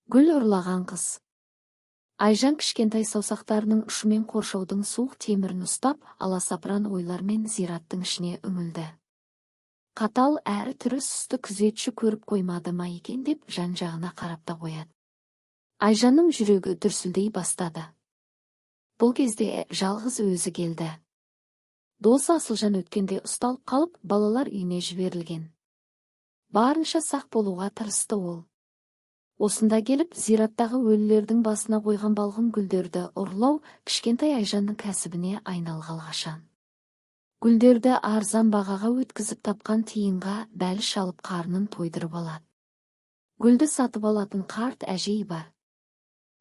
Гүл ұрлаған қыз. Айжан кішкентай саусақтарының ұшымен қоршаудың суық темірін ұстап, аласапыран ойлармен зираттың ішіне үңілді. Қатал әрі түрі сұсты күзетші көріп қоймады ма екен деп жан-жағына қарап та қояды. Айжанның жүрегі дүрсілдей бастады. Бұл кезде жалғыз өзі келді. Досы Асылжан өткенде ұсталып қалып, балалар үйіне жіберілген. Барынша сақ болуға тырысты ол. Осында келіп, зираттағы өлілердің басына қойған балғын гүлдерді ұрлау кішкентай Айжанның кәсібіне айналғалы қашан. Гүлдерді арзан бағаға өткізіп, тапқан тиынға бәліш алып, қарнын тойдырып алады. Гүлді сатып алатын қарт әжей бар.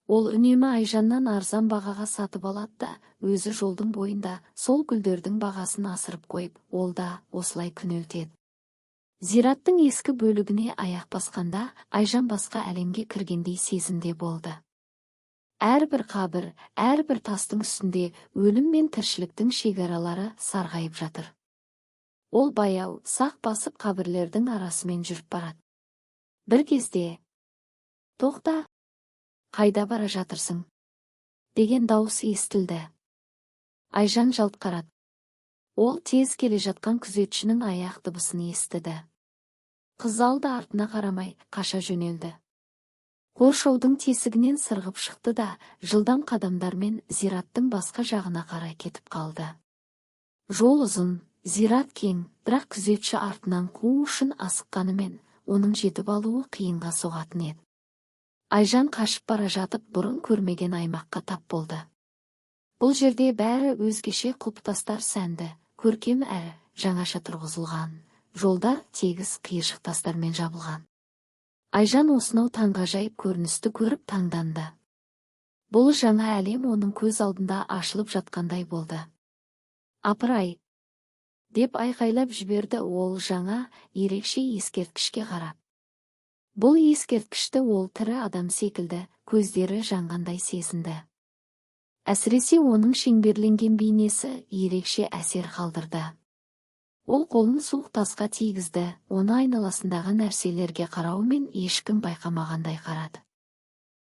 Ол үнемі Айжаннан арзан бағаға сатып алады да, өзі жолдың бойында сол гүлдердің бағасын асырып қойып, ол да осылай күнелтеді. Зираттың ескі бөлігіне аяқ басқанда, Айжан басқа әлемге кіргендей сезімде болды. Әрбір қабір, әрбір тастың үстінде өлім мен тіршіліктің шекаралары сарғайып жатыр. Ол баяу, сақ басып, қабірлердің арасымен жүріп барады. Бір кезде: «Тоқта! Қайда бара жатырсың?» – деген дауыс естілді. Айжан жалт қарады. Ол тез келе жатқан күзетшінің аяқ дыбысын естіді. Қыз алды артына қарамай қаша жөнелді. Қоршаудың тесігінен сырғып шықты да, жылдам қадамдармен зираттың басқа жағына қарай кетіп қалды. Жол ұзын, зират кең, бірақ күзетші артынан қуу үшін асыққанымен, оның жетіп алуы қиынға соғатын еді. Айжан қашып бара жатып, бұрын көрмеген аймаққа тап болды. Бұл жерде бәрі өзгеше: құлпытастар сәнді, көркем әрі жаңаша тұрғызылған, жолдар тегіс қиыршық тастармен жабылған. Айжан осынау таңғажайып көріністі көріп таңданды. Бұл жаңа әлем оның көз алдында ашылып жатқандай болды. «Апырай!» – деп айқайлап жіберді ол жаңа, ерекше ескерткішке қарап. Бұл ескерткішті ол тірі адам секілді, көздері жанғандай сезінді. Әсіресе оның шеңберленген бейнесі ерекше әсер қалдырды. Ол қолын суық тасқа тигізді, оны айналасындағы нәрселерге қараумен ешкім байқамағандай қарады.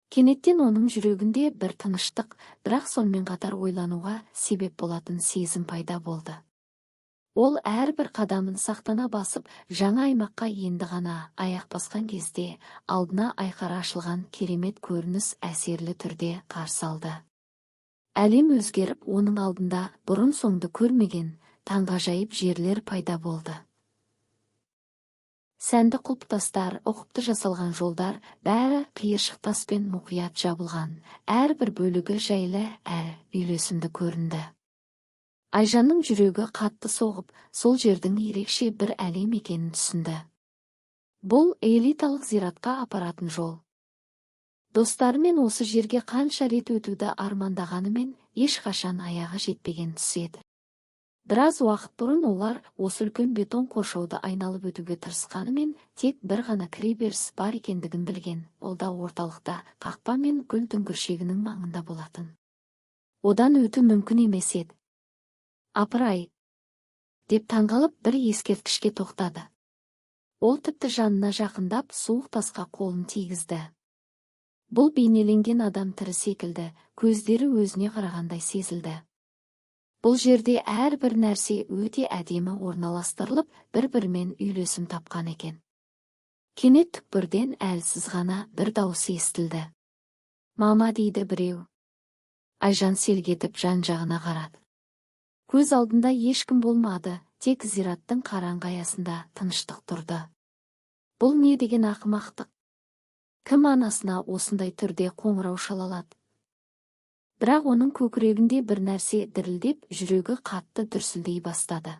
Кенеттен оның жүрегінде бір тыныштық, бірақ сонымен қатар ойлануға себеп болатын сезім пайда болды. Ол әрбір қадамын сақтана басып, жаңа аймаққа енді ғана аяқ басқан кезде алдына айқара ашылған керемет көрініс әсерлі түрде қарсы алды. Әлем өзгеріп, оның алдында бұрын соңды көрмеген таңғажайып жерлер пайда болды. Сәнді құлпытастар, ұқыпты жасалған жолдар, бәрі қиыршық таспен мұқият жабылған, әрбір бөлігі жайлы әрі үйлесімді көрінді. Айжанның жүрегі қатты соғып, сол жердің ерекше бір әлем екенін түсінді. Бұл элиталық зиратқа апаратын жол. Достарымен осы жерге қанша рет өтуді армандағанымен, ешқашан аяғы жетпеген тұс еді. Біраз уақыт бұрын олар осы үлкен бетон қоршауды айналып өтуге тырысқанымен, тек бір ғана кіреберіс бар екендігін білген, ол да орталықта, қақпа мен гүл дүңгіршегінің маңында болатын. Одан өту мүмкін емес еді. «Апырай!» – деп таңғалып, бір ескерткішке тоқтады. Ол тіпті жанына жақындап, суық тасқа қолын тигізді. Бұл бейнеленген адам тірі секілді, көздері өзіне қарағандай сезілді. Бұл жерде әрбір нәрсе өте әдемі орналастырылып, бір-бірімен үйлесім тапқан екен. Кенет түкпірден әлсіз ғана бір дауыс естілді. «Мама!» – дейді біреу. Айжан селк етіп жан-жағына қарады. Көз алдында ешкім болмады, тек зираттың қараңғы аясында тыныштық тұрды. Бұл не деген ақымақтық? Кім анасына осындай түрде қоңырау шала алады? Бірақ оның көкірегінде бір нәрсе дірілдеп, жүрегі қатты дүрсілдей бастады.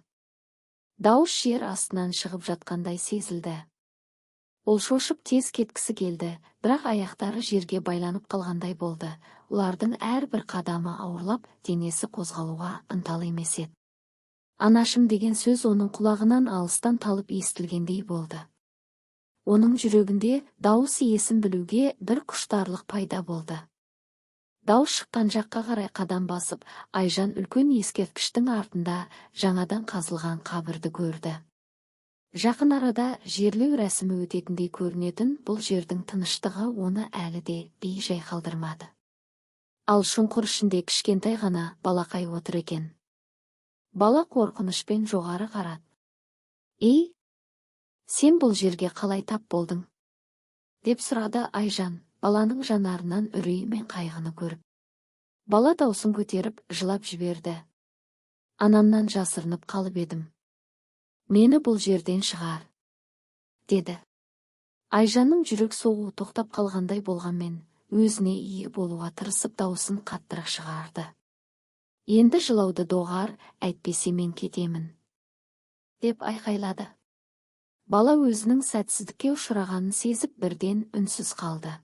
Дауыс жер астынан шығып жатқандай сезілді. Ол шошып тез кеткісі келді, бірақ аяқтары жерге байланып қалғандай болды. Олардың әрбір қадамы ауырлап, денесі қозғалуға ынталы емес еді. «Анашым» деген сөз оның құлағынан алыстан талып естілгендей болды. Оның жүрегінде дауыс иесін білуге бір құштарлық пайда болды. Дауыс шыққан жаққа қарай қадам басып, Айжан үлкен ескерткіштің артында жаңадан қазылған қабірді көрді. Жақын арада жерлеу рәсімі өтетіндей көрінетін бұл жердің тыныштығы оны әлі де бей-жай қалдырмады. Ал шұңқыр ішінде кішкентай ғана балақай отыр екен. Бала қорқынышпен жоғары қарады. «Ей, сен бұл жерге қалай тап болдың?» деп сұрады Айжан, баланың жанарынан үрей мен қайғыны көріп. Бала даусын көтеріп, жылап жіберді. «Анамнан жасырынып қалып едім. Мені бұл жерден шығар», деді. Айжанның жүрек соғуы тоқтап қалғандай болғанмен, өзіне ие болуға тырысып даусын қаттырақ шығарды. «Енді жылауды доғар, әйтпесе мен кетемін», деп айқайлады. Бала өзінің сәтсіздікке ұшырағанын сезіп, бірден үнсіз қалды.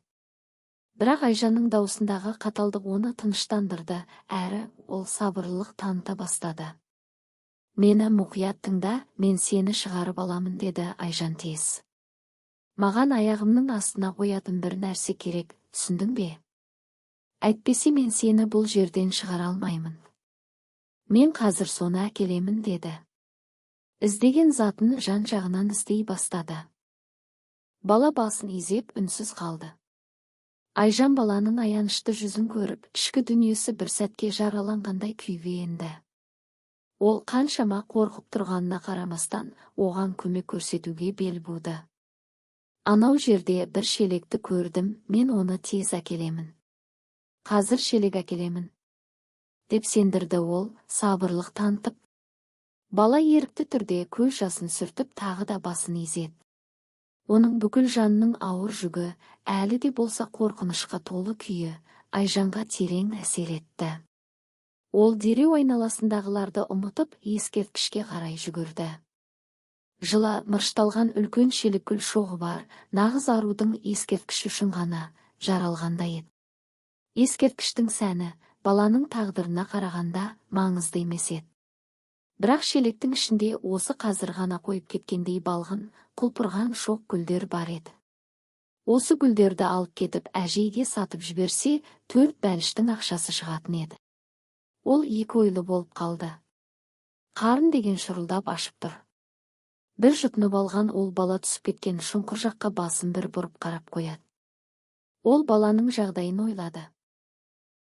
Бірақ Айжанның даусындағы қаталдық оны тыныштандырды, әрі ол сабырлылық таныта бастады. «Мені мұқият тыңда, мен сені шығарып аламын», деді Айжан тез. «Маған аяғымның астына қоятын бір нәрсе керек, түсіндің бе? Әйтпесе мен сені бұл жерден шығара алмаймын. Мен қазір соны әкелемін», деді. Іздеген затын жан-жағынан іздей бастады. Бала басын изеп үнсіз қалды. Айжан баланың аянышты жүзін көріп, ішкі дүниесі бір сәтке жараланғандай күйге енді. Ол қаншама қорқып тұрғанына қарамастан, оған көмек көрсетуге бел буды. «Анау жерде бір шелекті көрдім, мен оны тез әкелемін. Қазір шелек әкелемін», деп сендірді ол, сабырлық танытып. Бала ерікті түрде көз жасын сүртіп, тағы да басын изеді. Оның бүкіл жанының ауыр жүгі, әлі де болса қорқынышқа толы күйі Айжанға терең әсер етті. Ол дереу айналасындағыларды ұмытып, ескерткішке қарай жүгірді. Жыла мырышталған үлкен шелек гүл шоғы бар, нағыз арудың ескерткіші үшін ғана жаралғандай еді. Ескерткіштің сәні баланың тағдырына қарағанда маңызды емес еді. Бірақ шелектің ішінде осы қазір ғана қойып кеткендей балғын, құлпырған шоқ гүлдер бар еді. Осы гүлдерді алып кетіп әжейге сатып жіберсе, 4 бәліштің ақшасы шығатын еді. Ол екі ойлы болып қалды. Қарын деген шұрылдап ашып тұр. Бір жұтынып алған ол бала түсіп кеткен шұңқыр жаққа басын бір бұрып қарап қояды. Ол баланың жағдайын ойлады.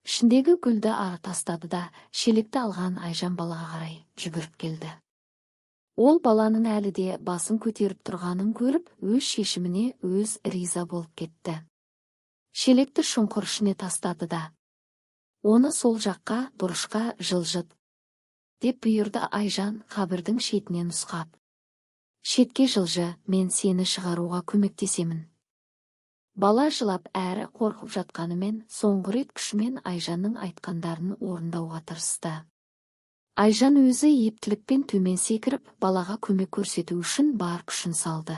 Ішіндегі гүлді ары тастады да, шелекті алған Айжан балаға қарай жүгіріп келді. Ол баланың әлі де басын көтеріп тұрғанын көріп, өз шешіміне өз риза болып кетті. Шелекті шұңқыр ішіне тастады да, «Оны сол жаққа, бұрышқа жылжыт», деп бұйырды Айжан қабірдің шетінен нұсқап. «Шетке жылжы, мен сені шығаруға көмектесемін». Бала жылап әрі қорқып жатқанымен, соңғы рет күшімен Айжанның айтқандарын орындауға тырысты. Айжан өзі ептілікпен төмен секіріп, балаға көмек көрсету үшін бар күшін салды.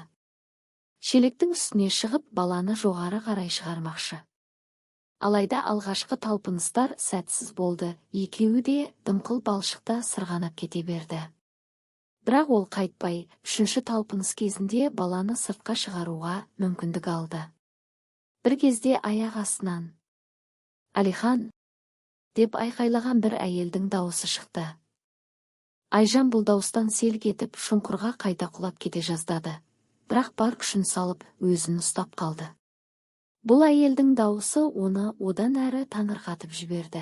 Шелектің үстіне шығып, баланы жоғары қарай шығармақшы. Алайда алғашқы талпыныстар сәтсіз болды, екеуі де дымқыл балшықта сырғанап кете берді. Бірақ ол қайтпай, үшінші талпыныс кезінде баланы сыртқа шығаруға мүмкіндік алды. Бір кезде аяқ астынан «Алихан!» деп айқайлаған бір әйелдің дауысы шықты. Айжан бұл дауыстан селк етіп, шұңқырға қайта құлап кете жаздады. Бірақ бар күшін салып, өзін ұстап қалды. Бұл әйелдің дауысы оны одан әрі таңырқатып жіберді.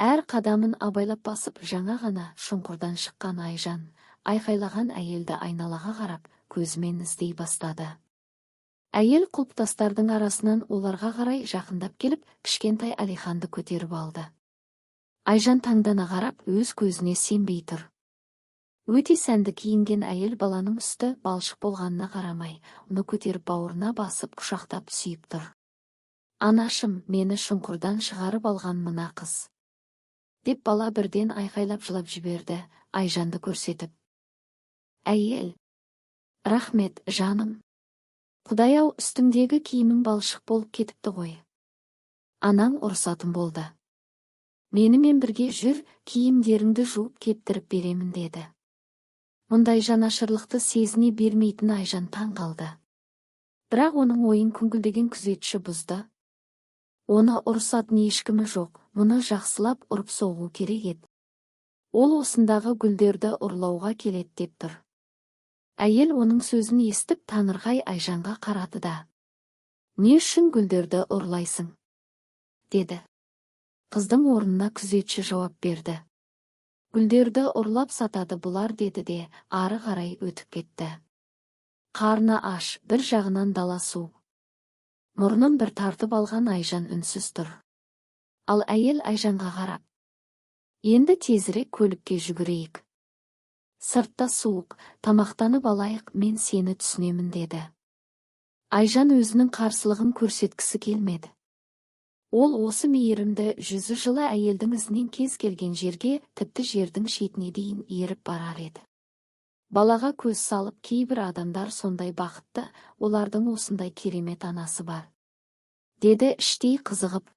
Әр қадамын абайлап басып, жаңа ғана шұңқырдан шыққан Айжан айқайлаған әйелді айналаға қарап, көзімен іздей бастады. Әйел құлпытастардың арасынан оларға қарай жақындап келіп, кішкентай Алиханды көтеріп алды. Айжан таңдана қарап, өз көзіне сенбей тұр. Өте сәнді киінген әйел баланың үсті балшық болғанына қарамай, оны көтеріп бауырына басып, құшақтап сүйіп тұр. «Анашым, мені шұңқырдан шығарып алған мына қыз», деп бала бірден айқайлап жылап жіберді, Айжанды көрсетіп. Әйел: «Рахмет, жаным. Құдай-ау, үстіңдегі киімің балшық болып кетіпті ғой. Анаң ұрсатын болды. Менімен бірге жүр, киімдеріңді жуып кептіріп беремін», деді. Мұндай жанашырлықты сезіне бермейтін Айжан таң қалды. Бірақ оның ойын күңкілдеген күзетші бұзды. Оны ұрсатын ешкімі жоқ, мұны жақсылап ұрып соғу керек еді. Ол осындағы гүлдерді ұрлауға келеді деп тұр. Әйел оның сөзін естіп, таңырқай Айжанға қарады да: «Не үшін гүлдерді ұрлайсың?» – деді. Қыздың орнына күзетші жауап берді: «Гүлдерді ұрлап сатады бұлар», – деді де, ары қарай өтіп кетті. Қарны аш, бір жағынан дала суық. Мұрнын бір тартып алған Айжан үнсіз тұр. Ал әйел Айжанға қарап: «Енді тезірек көлікке жүгірейік. Сыртта суық, тамақтанып алайық, мен сені түсінемін», – деді. Айжан өзінің қарсылығын көрсеткісі келмеді. Ол осы мейірімді, жүзі жылы әйелдің ізінен кез келген жерге, тіпті жердің шетіне дейін еріп барар еді. Балаға көз салып, «Кейбір адамдар сондай бақытты, олардың осындай керемет анасы бар», – деді іштей қызығып.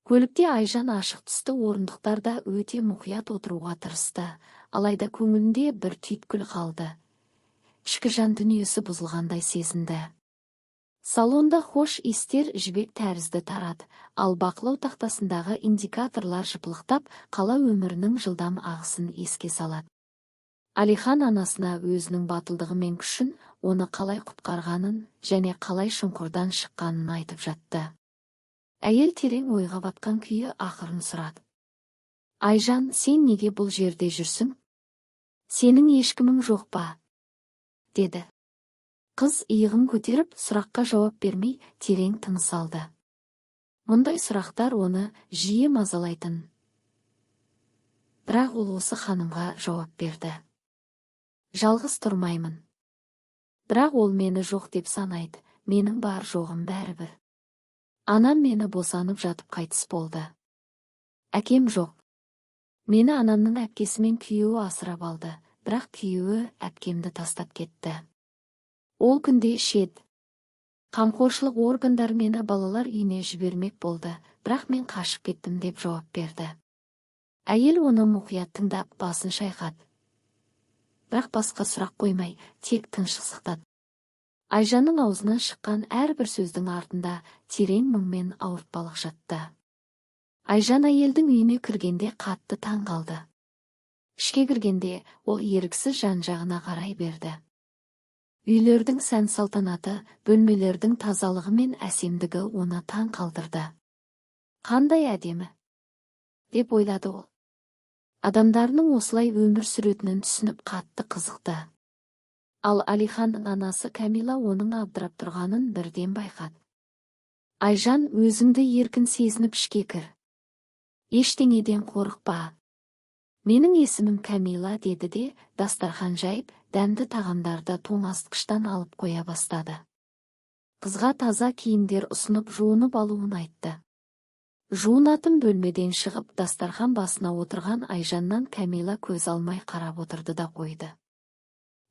Көлікте Айжан ашық түсті орындықтарда өте мұқият отыруға тырысты, алайда көңілінде бір түйткіл қалды. Ішкі жан дүниесі бұзылғандай сезінді. Салонда хош иістер жібек тәрізді тарады, ал бақылау тақтасындағы индикаторлар жыпылықтап, қала өмірінің жылдам ағысын еске салады. Алихан анасына өзінің батылдығы мен күшін, оны қалай құтқарғанын және қалай шұңқырдан шыққанын айтып жатты. Әйел терең ойға батқан күйі ақырын сұрады: «Айжан, сен неге бұл жерде жүрсің? Сенің ешкімің жоқ па?» – деді. Қыз иығын көтеріп, сұраққа жауап бермей, терең тыныс алды. Мұндай сұрақтар оны жиі мазалайтын. Бірақ ол осы ханымға жауап берді: «Жалғыз тұрмаймын. Бірақ ол мені жоқ деп санайды, менің бар жоғым бәрібір. Анам мені босанып жатып қайтыс болды. Әкем жоқ. Мені анамның әпкесі мен күйеуі асырап алды, бірақ күйеуі әпкемді тастап кетті. Ол күнде ішеді. Қамқоршылық органдары мені балалар үйіне жібермек болды, бірақ мен қашып кеттім», – деп жауап берді. Әйел оны мұқият тыңдап, басын шайқады. Бірақ басқа сұрақ қоймай, тек тыныштық сақтады. Айжанның аузынан шыққан әрбір сөздің артында терең мұң мен ауыртпалық жатты. Айжан әйелдің үйіне кіргенде қатты таң қалды. Ішке кіргенде ол еріксіз жан-жағына қарай берді. Үйлердің сән салтанаты, бөлмелердің тазалығы мен әсемдігі оны таң қалдырды. «Қандай әдемі!» – деп ойлады ол. Адамдарының осылай өмір сүретінін түсініп, қатты қызықты. Ал Алиханның анасы Кәмила оның абдырап тұрғанын бірден байқады. «Айжан, өзіңді еркін сезініп ішке кір. Ештеңеден қорықпа. Менің есімім Кәмила», – деді де, дастархан жайып, дәмді тағамдарды тоңазытқыштан алып қоя бастады. Қызға таза киімдер ұсынып, жуынып алуын айтты. Жуынатын бөлмеден шығып, дастархан басына отырған Айжаннан Кәмила көз алмай қарап отырды да қойды.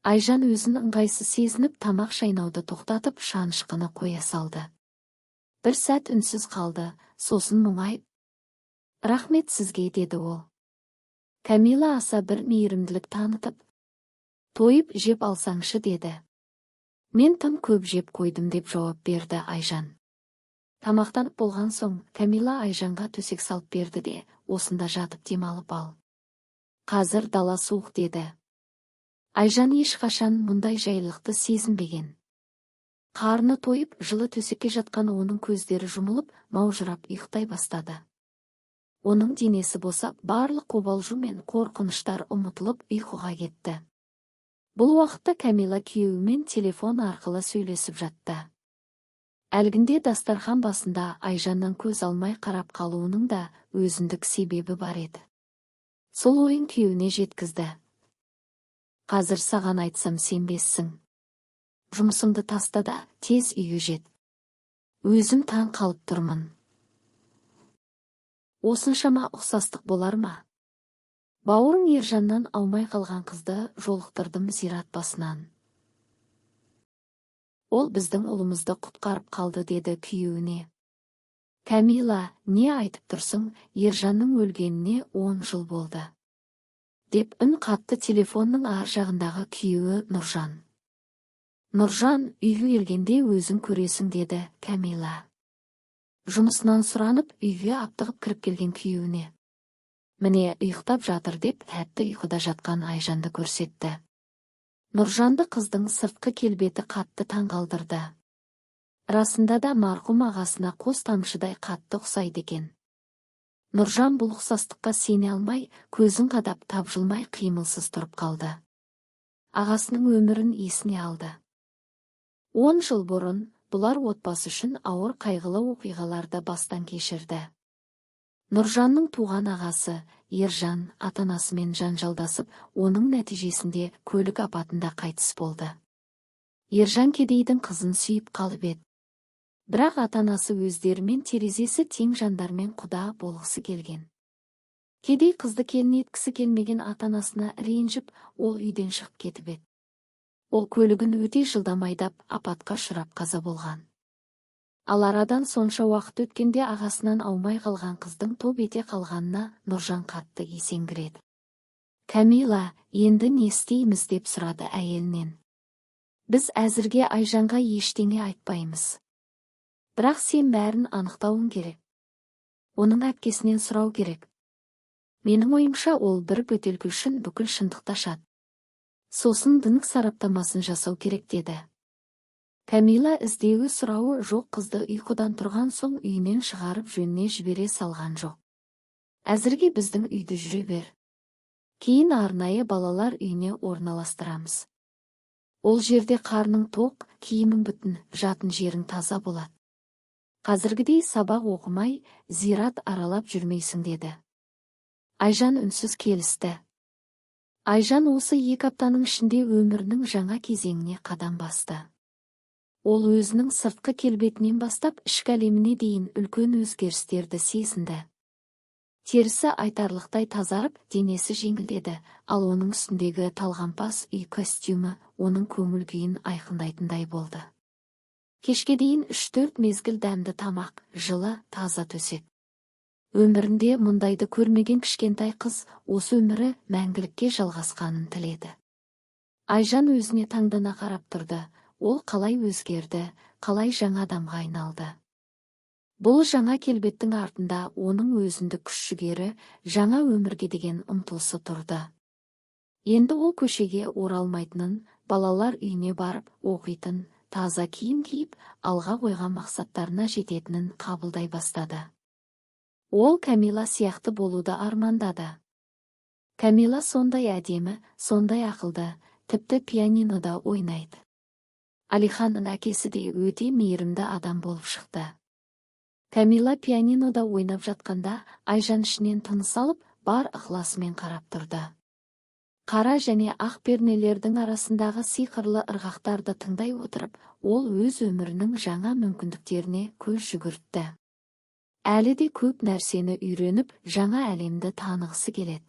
Айжан өзін ыңғайсыз сезініп, тамақ шайнауды тоқтатып, шанышқыны қоя салды. Бір сәт үнсіз қалды, сосын мұңайып: «Рахмет сізге», – деді ол. Кәмила аса бір мейірімділік танытып: «Тойып жеп алсаңшы», – деді. «Мен тым көп жеп қойдым», – деп жауап берді Айжан. Тамақтанып болған соң, Кәмила Айжанға төсек салып берді де: «Осында жатып демалып ал. Қазір дала суық», – деді. Айжан ешқашан мұндай жайлылықты сезінбеген. Қарны тойып, жылы төсекке жатқан оның көздері жұмылып, маужырап ұйықтай бастады. Оның денесі босап, барлық қобалжу мен қорқыныштар ұмытылып, ұйқыға кетті. Бұл уақытта Кәмила күйеуімен телефон арқылы сөйлесіп жатты. Әлгінде дастархан басында Айжаннан көз алмай қарап қалуының да өзіндік себебі бар еді. Сол ойын күйеуіне жеткізді. «Қазір саған айтсам, сенбессің. Жұмысыңды таста да, тез үйге жет. Өзім таң қалып тұрмын. Осыншама ұқсастық болар ма? Бауырың Ержаннан аумай қалған қызды жолықтырдым зират басынан. Ол біздің ұлымызды құтқарып қалды», – деді күйеуіне. «Кәмила, не айтып тұрсың, Ержанның өлгеніне 10 жыл болды», – деп үн қатты телефонның ар жағындағы күйеуі Нұржан. «Нұржан, үйге келгенде өзің көресің», – деді Кәмила. Жұмысынан сұранып, үйге аптығып кіріп келген күйеуіне: «Міне, ұйықтап жатыр», – деп тәтті ұйқыда жатқан Айжанды көрсетті. Нұржанды қыздың сыртқы келбеті қатты таңғалдырды. Расында да марқұм ағасына қос тамшыдай қатты ұқсайды екен. Нұржан бұл ұқсастыққа сене алмай, көзін қадап тапжылмай қимылсыз тұрып қалды. Ағасының өмірін есіне алды. 10 жыл бұрын бұлар отбасы үшін ауыр қайғылы оқиғаларды бастан кешірді. Нұржанның туған ағасы Ержан ата-анасымен жанжалдасып, оның нәтижесінде көлік апатында қайтыс болды. Ержан кедейдің қызын сүйіп қалып еді. Бірақ ата-анасы өздерімен терезесі тең жандармен құда болғысы келген. Кедей қызды келін еткісі келмеген ата-анасына ренжіп, ол үйден шығып кетіп еді. Ол көлігін өте жылдам айдап, апатқа ұшырап қаза болған. Ал арадан сонша уақыт өткенде ағасынан аумай қалған қыздың топ ете қалғанына Нұржан қатты есеңгіреді. «Кәмила, енді не істейміз?» деп сұрады әйелінен. «Біз әзірге Айжанға ештеңе айтпаймыз. Бірақ сен бәрін анықтауың керек. Оның әпкесінен сұрау керек. Менің ойымша, ол бір бөтелке үшін бүкіл шындықты ашады. Сосын ДНК сараптамасын жасау керек», деді. Кәмила іздеуі сұрауы жоқ қызды ұйқыдан тұрған соң үйінен шығарып жөніне жібере салған жоқ. «Әзірге біздің үйде жүре бер. Кейін арнайы балалар үйіне орналастырамыз. Ол жерде қарның тоқ, киімің бүтін, жатын жерің таза болады. Қазіргідей сабақ оқымай, зират аралап жүрмейсің», деді. Айжан үнсіз келісті. Айжан осы 2 аптаның ішінде өмірінің жаңа кезеңіне қадам басты. Ол өзінің сыртқы келбетінен бастап ішкі әлеміне дейін үлкен өзгерістерді сезінді. Терісі айтарлықтай тазарып, денесі жеңілдеді, ал оның үстіндегі талғампаз үй костюмі оның көңіл күйін айқындайтындай болды. Кешке дейін 3-4 мезгіл дәмді тамақ, жылы, таза төсек. Өмірінде мұндайды көрмеген кішкентай қыз осы өмірі мәңгілікке жалғасқанын тіледі. Айжан өзіне таңдана қарап тұрды. Ол қалай өзгерді, қалай жаңа адамға айналды. Бұл жаңа келбеттің артында оның өзіндік күш-жігері, жаңа өмірге деген ұмтылысы тұрды. Енді ол көшеге оралмайтынын, балалар үйіне барып оқитын, таза киім киіп, алға қойған мақсаттарына жететінін қабылдай бастады. Ол Кәмила сияқты болуды армандады. Кәмила сондай әдемі, сондай ақылды, тіпті пианинода ойнайды. Алиханның әкесі де өте мейірімді адам болып шықты. Кәмила пианинода ойнап жатқанда Айжан ішінен тыныс алып, бар ықыласымен қарап тұрды. Қара және ақ пернелердің арасындағы сиқырлы ырғақтарды тыңдай отырып, ол өз өмірінің жаңа мүмкіндіктеріне көз жүгіртті. Әлі де көп нәрсені үйреніп, жаңа әлемді танығысы келеді.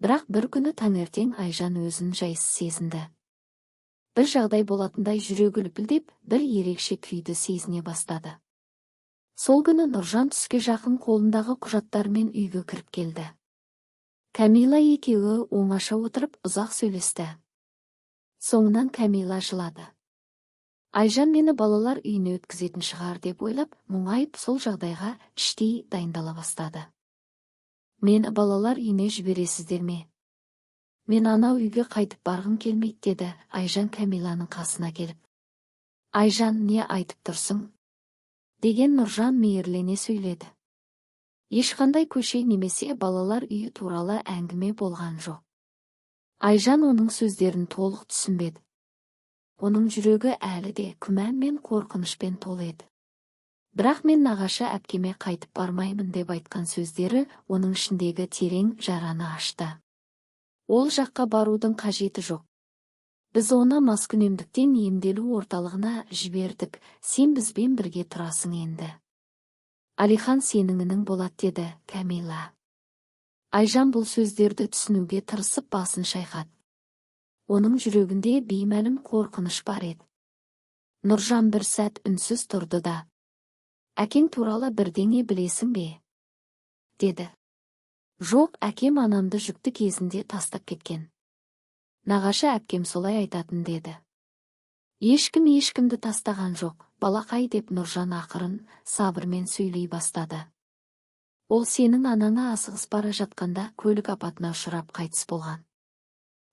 Бірақ бір күні таңертең Айжан өзін жайсыз сезінді. Бір жағдай болатындай жүрегі лүпілдеп, бір ерекше күйді сезіне бастады. Сол күні Нұржан түске жақын қолындағы құжаттармен үйге кіріп келді. Кәмила екеуі оңаша отырып ұзақ сөйлесті. Соңынан Кәмила жылады. Айжан мені балалар үйіне өткізетін шығар деп ойлап, мұңайып сол жағдайға іштей дайындала бастады. «Мені балалар үйіне жібересіздер ме? Мен анау үйге қайтып барғым келмейді», деді Айжан Кәмиланың қасына келіп. «Айжан, не айтып тұрсың?» деген Нұржан мейірлене сөйледі. Ешқандай көше немесе балалар үйі туралы әңгіме болған жоқ. Айжан оның сөздерін толық түсінбеді. Оның жүрегі әлі де күмән мен қорқынышпен толы еді. Бірақ мен нағашы әпкеме қайтып бармаймын деп айтқан сөздері оның ішіндегі терең жараны ашты. Ол жаққа барудың қажеті жоқ. Біз оны маскүнемдіктен емделу орталығына жібердік, сен бізбен бірге тұрасың енді. Алихан сенің інің болады, деді Кәмила. Айжан бұл сөздерді түсінуге тырысып басын шайқады. Оның жүрегінде беймәлім қорқыныш бар еді. Нұржан бір сәт үнсіз тұрды да, «Әкең туралы бірдеңе білесің бе?» деді. «Жоқ, әкем анамды жүкті кезінде тастап кеткен. Нағашы әпкем солай айтатын», деді. «Ешкім ешкімді тастаған жоқ, балақай», деп Нұржан ақырын, сабырмен сөйлей бастады. «Ол сенің анаңа асығыс бара жатқанда көлік апатына ұшырап қайтыс болған.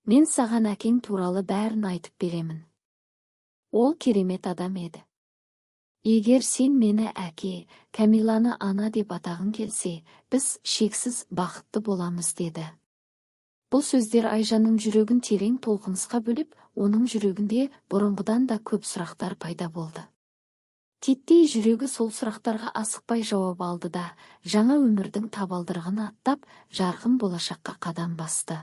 Мен саған әкең туралы бәрін айтып беремін. Ол керемет адам еді. Егер сен мені әке, Кәмиланы ана деп атағың келсе, біз шексіз бақытты боламыз, деді. Бұл сөздер Айжанның жүрегін терең толқынысқа бөлеп, оның жүрегінде бұрынғыдан да көп сұрақтар пайда болды. Титтей жүрегі сол сұрақтарға асықпай жауап алды да, жаңа өмірдің табалдырығын аттап, жарқын болашаққа қадам басты.